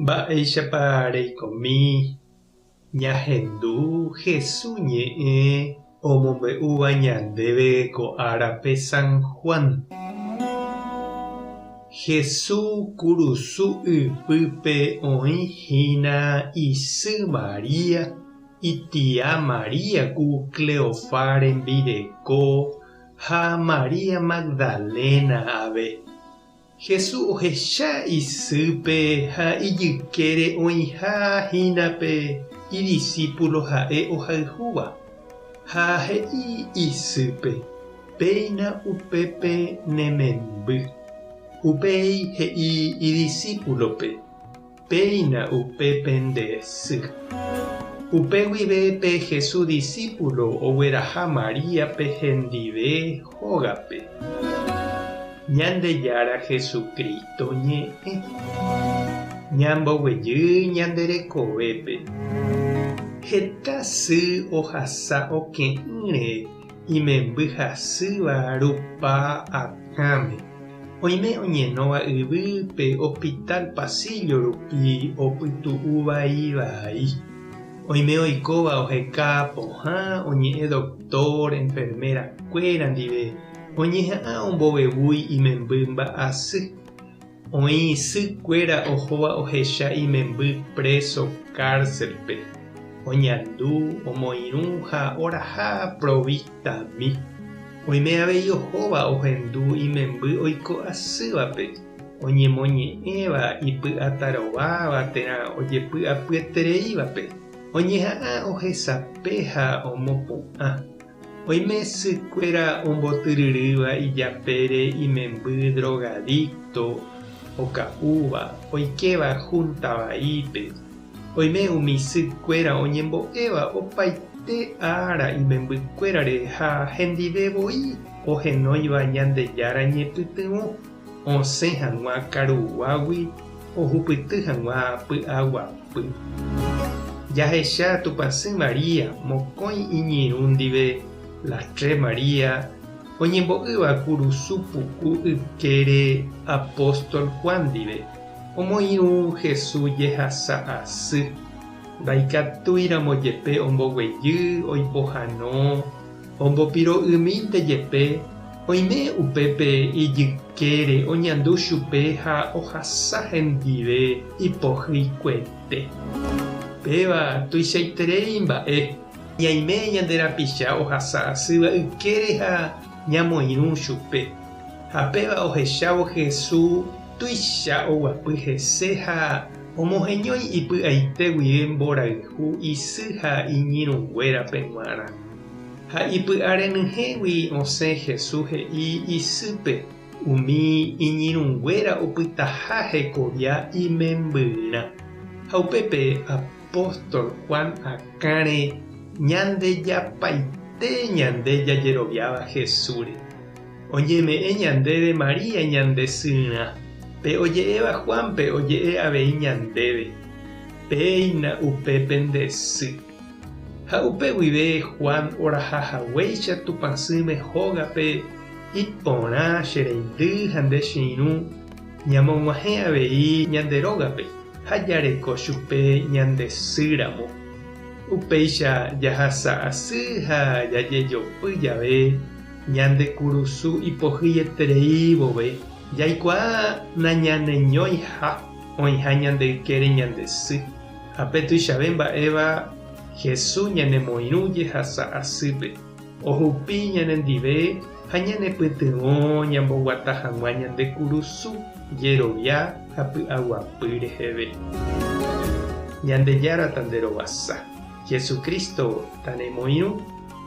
Mba'éichapa reikomi ñahendu Hesu ñe'ẽ omombe'úva ñandéve ko árape San Juan? Hesu kurusu ypýpe oĩ hína isy María, itia María ku Cleofá rembireko ha María Magdalena ave. Jesús ohecha isýpe ha ijykére oĩha hína pe idisípulo ha'e ohayhúva, ha he'i isýpe, Péina upépe ne memby. Upéi he'i idisípulope, Péina upépe nde sy. Upe guive pe Jesús disípulo ogueraha Maríape hendive hógape. Ñandejára Jesucristo ñe'ẽ. Ñamboguejy ñande rekovépe. Heta sy ohasa oke'ỹre imemby hasýva rupa akãme. Oime oñenóva yvýpe hospital pasillo rupi opytu'u vai vai. Oime oikóva oheka pohã oñe'ẽ doctor, enfermera kuéra ndive oñeha'ã ombovevúi imemby mba'asy. Oĩ sy kuéra ohóva ohecha imemby preso cárcel-pe, oñandu, omoirũ ha oraha provistami. Oime avei ohóva ohendu imemby oiko asývape, oñemoñe'ẽva ipy'atarováva térã ojepy'apyetereívape, oñeha'ã ohesape ha omopu'ã. Oime sykuéra ombotyryrýva ijapére imemby drogadicto, oka'úva, oikéva junta vaípe. Oime umi sykuéra oñembo'éva opaite ára imembykuérare ha hendive voi ohenóiva Ñandejára ñepytyvõ osẽ hag̃ua karuguágui ohupyty hag̃ua py'aguapy. Jahecha Tupãsy María mokõi iñirũ ndive, las tres María, oñembo'ýva kurusu puku ykére apóstol Juan ndive, omoirũ Jesús jehasa asy. Ndaikatúiramo jepe omboguejy, oipohano, Ombopiro'ymínte jepe, oime upépe ijykére oñandu chupe ha ohasa hendive ipohyikuete. Péva tuichaiterei mba'e, ñaime ñande rapicha ohasa asýva ykére ha ñamoirũ chupe. Ha péva ohechávo Jesús tuicha oguapy hese ha omoheñói ipy'aite guive mborayhu isy ha iñirũnguérape g̃uarã. Ha ipy'a renyhẽgui osẽ Jesús he'i isýpe umi iñirũnguéra opytaha hekovia imembyrã. Ha upépe apóstol Juan akãre ñandejapaite ñande jajeroviáva Jesúsre. Oñeme'ẽ ñandéve María ñande syrã. Pe oje'éva Juánpe oje'e avei ñandéve, Péina upe pende sy. Ha upe guive Juan oraha haguéicha Tupãsýme hógape, iporã che reindy ha nde che irũ, ñamog̃uahẽ avei ñande rógape ha jareko chupe ñande sy ramo. Upéicha jahasa asy ha jajejopy jave ñande kurusu ipohýieterei vove, jaikuaa nañaneñoiha oĩha ñande ykére ñande sy. Ha pe tuichave mba'éva Hesu ñanemoirũ jehasa asýpe, ohupi ñanendive ha ñanepytyvõ ñamboguata hag̃ua ñande kurusu jerovia ha py'aguapy reheve. Ñandejára tanderovasa, Jesucristo tanemoirũ,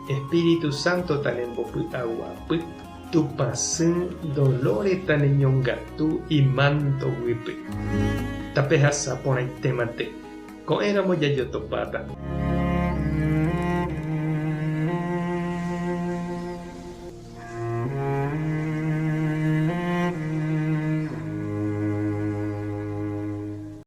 Espíritu Santo tanembopy'aguapy, Tupãsy Dolores taneñongatu imánto guýpe. Tapehasa porãitémante. Ko'ẽramo jajotopáta.